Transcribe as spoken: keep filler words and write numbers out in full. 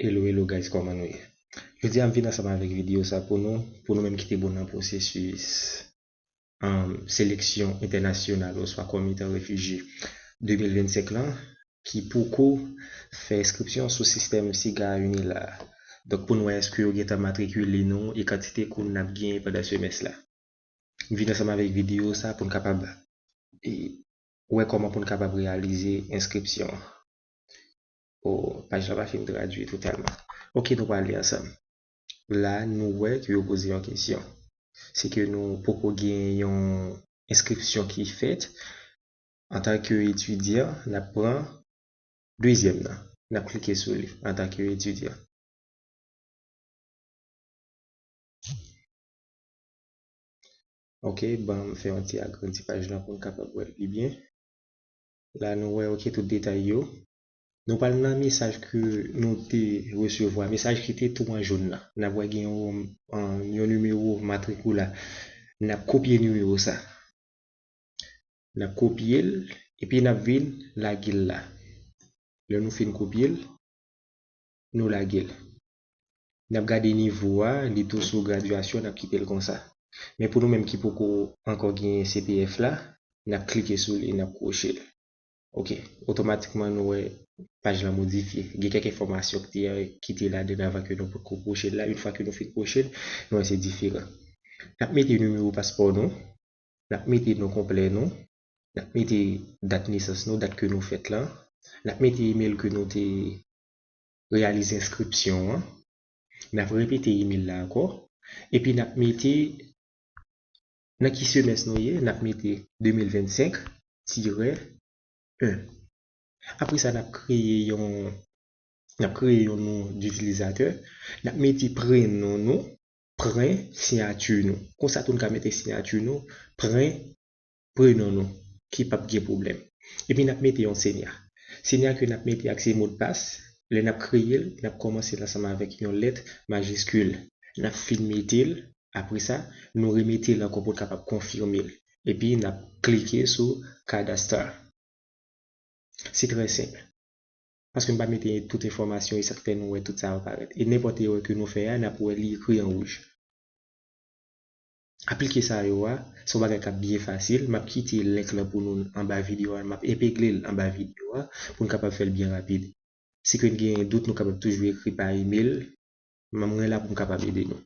Hello, hello guys, kòman nou ye? Jodi a m vin ansanm avèk videyo sa pou nou, pou nou menm ki te bon nan pwosesis um, seleksyon entènasyonal oswa kòm etan refijye de mil vennsenk lan, ki poko fè enskripsyon sou sistèm SIGA UNILA a. Donk, pou n wè èske yo gentan matrikile nou e kantite kou n ap genyen pandan semès la. M vin ansanm avèk videyo sa pou n kapab e, wè kòman pou n kapab reyalize enskripsyon an. O, paj la pa fin tradui totalman. Ok, nou pral li ansanm. La, nou wè ke yo poze yon kesyon. Se ke nou poko gen yon enskripsyon ki fèt. Antanke etidyan, n ap pran dezyèm nan. N ap klike sou li antanke etidyan. Ok, ban m fè yon ti agrandi paj lan pou n kapab wè l pi byen. La, nou wè, ok, tout detay yo. Nou pral nan mesaj ke nou te resevwa, mesaj ki te tou an jòn nan. N ap wè gen yon, yon nimewo matrikila. N ap kopye nimewo sa. N ap kopye l, epi n ap vin lage l la. Lè nou fin kopye l, nou lage l. N ap gade nivo a, li tou sou gradyasyon, n ap kite l konsa. Men pou nou menm ki poko ankò gen C P F la, n ap klike sou li, n ap kwoche l. Ok, otomatikman nou wè paj lan modifye. Gen kèk enfòmasyon ki te, ki te ladan avan ke nou poko kwoche l la. Yon fwa ke nou fin kwoche l, nou wè se diferan. N ap mete nimewo paspò nou, n ap mete non konplè nou, n ap mete dat nesans nou, dat ke nou fèt lan, n ap mete imèl ke nou te reyalize enskripsyon an, n ap repete imèl la ankò, epi n ap mete nan ki semès nou ye, n ap mete de mil vennsenk tirè en. Apre sa, n ap kreye yon, n ap kreye yon non ditilizatè, n ap mete prenon nou, pren siyati nou. Konsa tou n ka mete siyati nou, pren prenon nou, ki p ap gen pwoblèm. Epi n ap mete yon senya. Senya ke n ap mete ak se modpas, lè n ap kreye l, n ap kòmanse l ansanm avèk yon lèt majiskil. N ap fin mete l, apre sa, nou remete l ankò pou n kapab konfime l. Epi n ap klike sou Cadastar. Se trè senp. Paske m pa mete tout enfòmasyon, e sa k fè nou wè tout sa yo parèt. E nenpòt erè ke nou fè a, n ap wè li ekri an wouj. Aplike sa yo a, se yon bagay k ap byen fasil. M ap kite link lan pou nou anba videyo a, m ap epegle l anba videyo a pou n kapab fè l byen rapid. Si ke n gen dout, nou kapab toujou ekri pa email. M, mwen la pou m kapab ede nou.